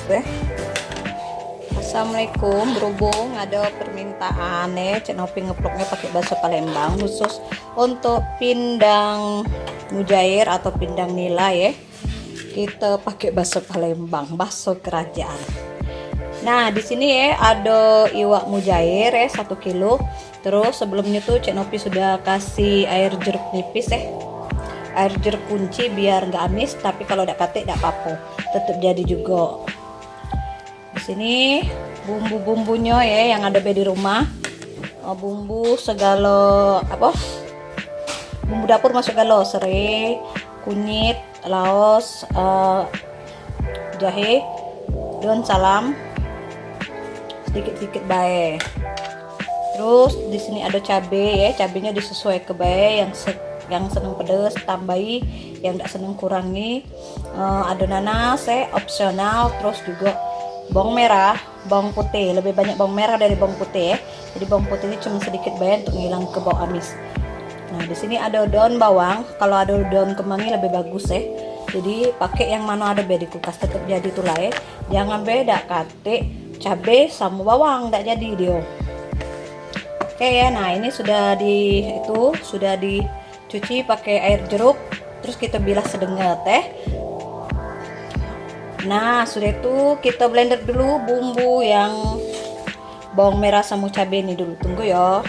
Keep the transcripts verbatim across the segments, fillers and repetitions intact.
Eh. Assalamualaikum, berhubung ada permintaan, eh, Cik Nopi ngeploknya pakai bahasa Palembang, khusus untuk pindang mujair atau pindang nila, ya. Kita pakai bahasa Palembang, bahasa kerajaan. Nah, di sini, ya, ada iwak mujair, ya, satu kilo. Terus sebelumnya tuh Cik Nopi sudah kasih air jeruk nipis, eh. Air jeruk kunci biar nggak amis, tapi kalau dak katik dak apa-apa. Tetap jadi juga. Di sini bumbu-bumbunyo, ya, yang ada be di rumah. Eh, bumbu segala apa? Bumbu dapur masuk galo, serai, kunyit, laos, eh, jahe, daun salam, sedikit-sedikit bae. Terus di sini ada cabe, ya, cabenya disesuaikan bae, yang se- yang seneng pedes tambahi, yang dak seneng kurangi. Eh, ada nanas, eh, opsional, terus juga bawang merah, bawang putih, lebih banyak bawang merah dari bawang putih, ya. Jadi bawang putih ini cuma sedikit bae untuk ngilang ke bau amis. Nah, di sini ada daun bawang. Kalau ada daun kemangi lebih bagus, eh. Jadi pakai yang mana ada be di kulkas, tetap jadi tulah, eh. Jangan be dak katik cabe sama bawang, dak jadi dia. Oke, ya, nah, ini sudah di itu sudah dicuci pakai air jeruk, terus kita bilas sedenget, eh. Nah, sudah itu kita blender dulu bumbu yang bawang merah sama cabe ini dulu. Tunggu, ya.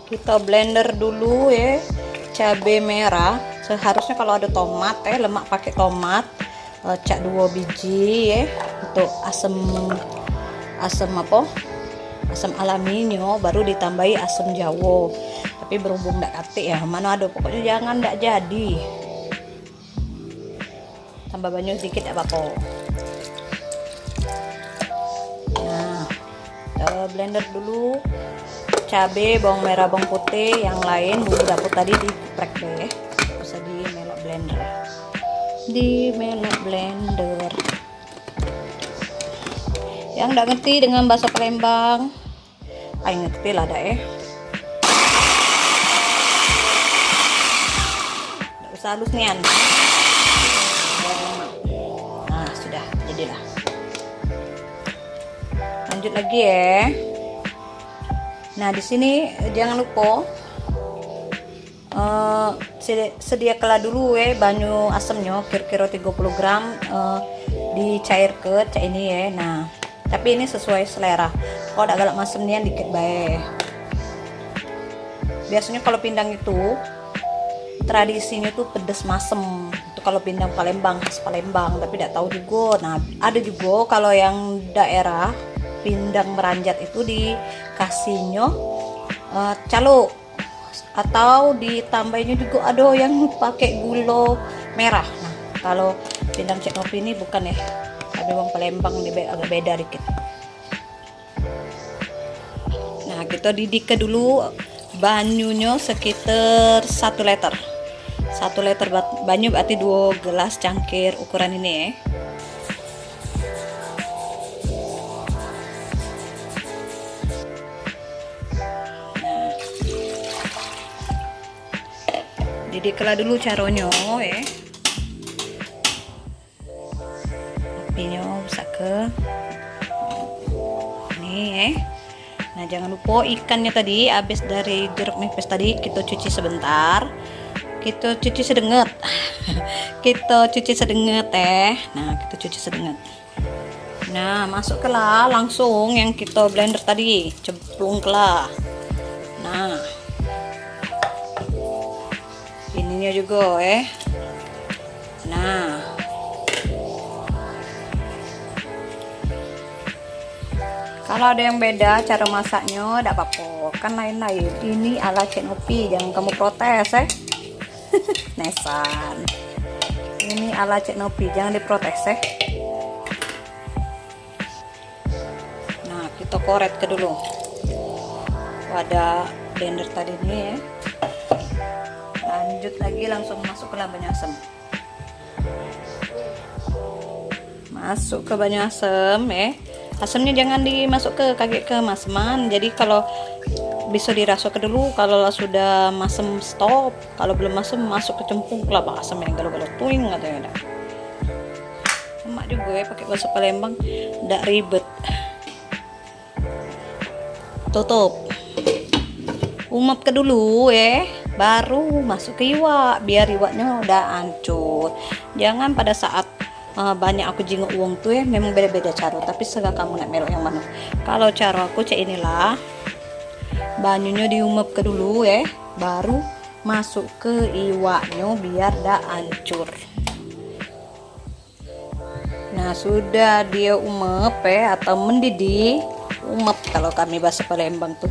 Kita blender dulu, ya, cabe merah. Seharusnya kalau ada tomat, eh, lemak pakai tomat, eh, cak dua biji, ya, untuk asem, asem apa? Asem alaminyo, baru ditambahi asem jawo. Tapi berhubung dak katik, ya, mana ada, pokoknya jangan dak jadi. Tambah banyu sedikit dak apa-apa. Nah, kita blender dulu cabe, bawang merah, bawang putih, yang lain bumbu dapur tadi digeprek deh. Usah di melok blender. Di melok blender. Yang dak ngerti dengan bahasa Palembang, ai ngerti lah dak, eh. Dak usah halus nian. Nah, sudah, jadilah. Lanjut lagi, ya. Nah, di sini, eh, jangan lupa, eh, sedi- sediakanlah dulu, ya, banyu asemnyo, kira-kira tiga puluh gram, eh, dicairke cak ini, ya. Nah, tapi ini sesuai selera. Kalau dak galak masem nian, dikit bae. Biasanya kalau pindang itu tradisinya tuh pedes masem. Itu kalau pindang Palembang, khas Palembang, tapi dak tahu juga. Nah, ada juga kalau yang daerah pindang Meranjat itu dikasihnya, eh, calo, atau ditambahinnya juga ada yang pakai gula merah. Nah, kalau pindang Cik Nopi ini bukan, ya, tapi wong Palembang, dia be- agak beda dikit. Nah, kita didihke dulu banyunyo sekitar satu liter. Satu liter bat- banyu berarti dua gelas cangkir ukuran ini, ya. Nah. Didihkelah dulu caronyo, ya. Apinyo besarke. Ni, eh. Nah, jangan lupa ikannya tadi, habis dari jeruk nipis tadi, kita cuci sebentar. Kita cuci sedenget. Kita cuci sedenget, eh. Nah, kita cuci sedenget. Nah, masukkelah langsung yang kita blender tadi, cemplungkelah. Nah. Ininya juga, eh. Nah. Kalau ada yang beda cara masaknya, dak apa-apa. Kan lain-lain. Ini ala Cik Nopi, jangan kamu protes, eh. Nesan. Ini ala Cik Nopi, jangan diprotes, eh. Nah, kita koret ke dulu wadah blender tadi ni, ya. Lanjut lagi, langsung masuk ke banyu asem. Masuk ke banyu asem, eh. Asemnya jangan dimasuk ke kagek ke maseman. Jadi kalau bisa dirasa ke dulu, kalau lah sudah masem, stop. Kalau belum masem, masuk ke cempung kelapa asem yang galo-galo tuing katanya dah. Juga ya pakai bahasa Palembang, ndak ribet. Tutup. Umep ke dulu ya, baru masuk ke iwak, biar iwaknya udah hancur. Jangan pada saat eh, banyak aku jingok wong tu ya, memang beda-beda cara, tapi serah kamu nak melok yang mana. Kalau cara aku cak inilah, banyunya diumep ke dulu ya, baru masuk ke iwaknya biar dak hancur. Nah, sudah dia umep eh, atau mendidih, umep kalau kami bahasa Palembang tuh.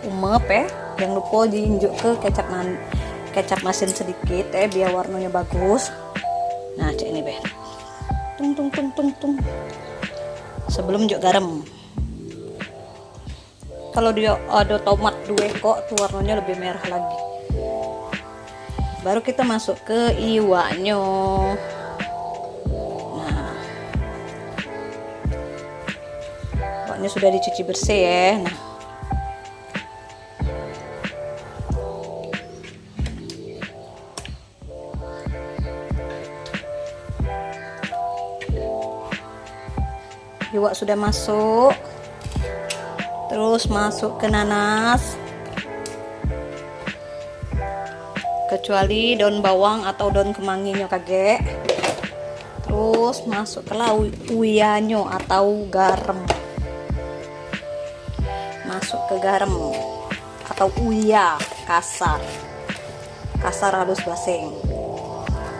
Umep eh, jangan lupa diinjuk ke kecap man kecap masin sedikit eh, biar warnanya bagus. Nah, cak ini beh. Tung tung tung tung tung. Sebelum juk garam. Kalau dia ada tomat dua kok, tuh warnanya lebih merah lagi. Baru kita masuk ke iwaknya. Nah, iwaknya sudah dicuci bersih ya. Nah, iwak sudah masuk, terus masuk ke nanas, kecuali daun bawang atau daun kemanginyo kagek. Terus masuk ke lauk uyanyo atau garam, masuk ke garam atau uya kasar. Kasar halus baseng.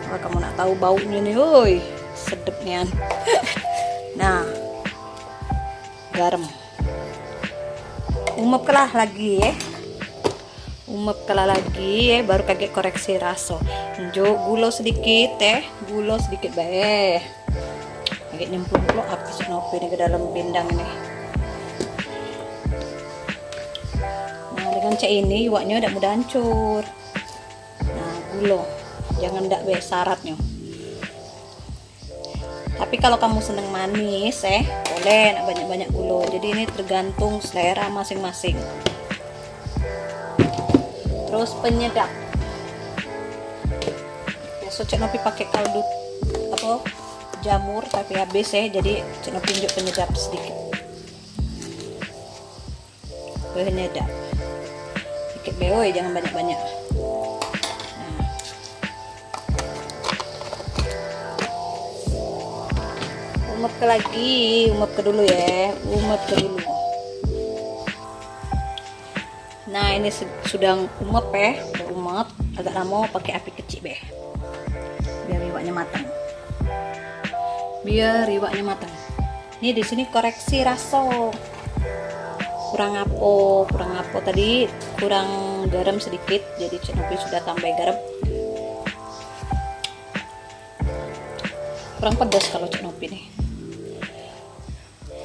Wah, kamu nak tahu baunya nih, woi, sedep nian. Nah, garam. Umep kelah lagi ya. Umep kelah lagi ya, baru kagek koreksi rasa. Njuk gula sedikit ya, gula sedikit bae. Agak nyemplung pula api senope ni ke dalam pindang ni. Nah, dengan cak ini iwaknya dak mudah hancur. Nah, gula. Jangan dak be saratnya. Tapi kalau kamu seneng manis eh, boleh nak banyak-banyak gula. Jadi ini tergantung selera masing-masing. Terus penyedap. Biasa cak Nopi pakai kaldu apa jamur tapi habis eh, jadi cak Nopi njuk penyedap sedikit. Penyedap. Sedikit be oi, jangan banyak-banyak. Nah. Umep ke lagi, umep ke dulu ya, umep ke dulu. Nah, ini se- sudah umep eh, udah umep, agak lama pakai api kecil be. Biar iwaknya matang. Biar iwaknya matang. Ini di sini koreksi rasa. Kurang apa, kurang apa tadi, kurang garam sedikit, jadi cak Nopi sudah tambah garam. Kurang pedas kalau cak Nopi nih.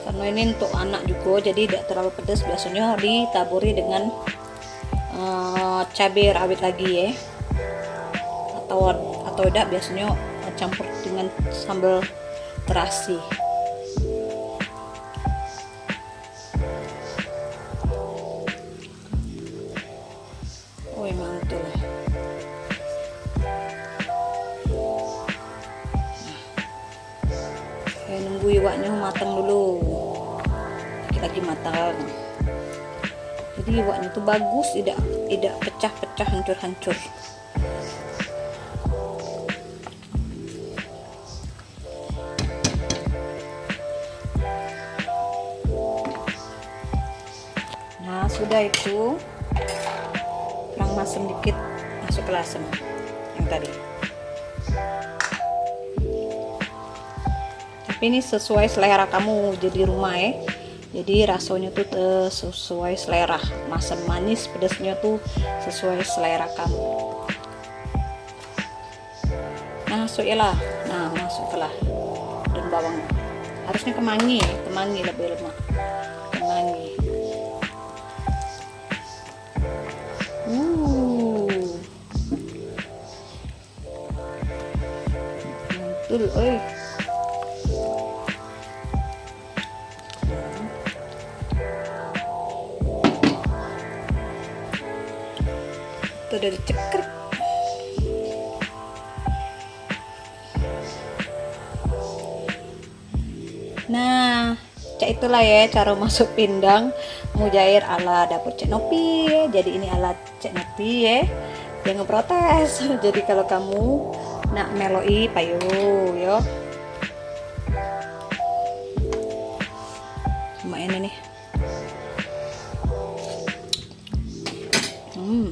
Karena ini untuk anak juga, jadi tidak terlalu pedas. Biasanya ditaburi dengan eh, cabai rawit lagi ya. Atau atau tidak biasanya campur dengan sambal terasi. Oi, mantul. Saya nunggu iwaknya matang dulu. Dikit lagi matang. Jadi iwaknya tuh bagus, tidak tidak pecah-pecah, hancur-hancur. Nah, sudah itu, kurang masem dikit, masuk ke lasem yang tadi. Tapi ini sesuai selera kamu jadi rumah ya. Jadi rasanya tuh te- sesuai selera. Masam manis pedasnya tuh sesuai selera kamu. Nah, masuk ya lah. Nah, masuk lah daun bawang. Harusnya kemangi, kemangi lebih lemak. Kemangi. Uh. Mantul, oi. Itu dari cekrek. Nah, cak itulah ya cara masuk pindang mujair ala dapur Cek Nopi ya. Jadi ini alat Cek Nopi ya. Jangan protes. Jadi kalau kamu nak meloi payu yo. Cuma ini nih. Hmm.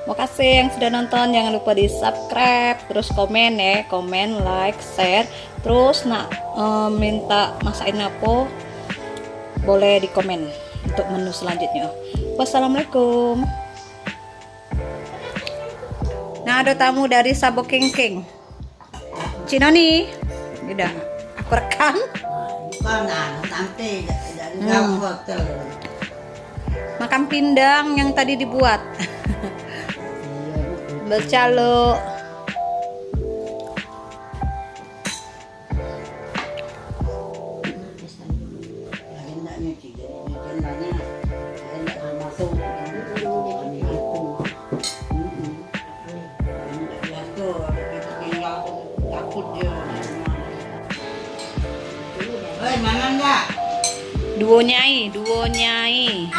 Makasih yang sudah nonton, jangan lupa di subscribe, terus komen ya, komen, like, share, terus nak eh, minta masakin apa boleh di komen untuk menu selanjutnya. Wassalamualaikum. Nah, ada tamu dari Sabo Kengkeng. Cik Noni. Udah, aku rekam. Bukan, nah, nanti dari Hmm. Hotel. Makan pindang yang tadi dibuat. Bercalo. Duo nyai, duo nyai.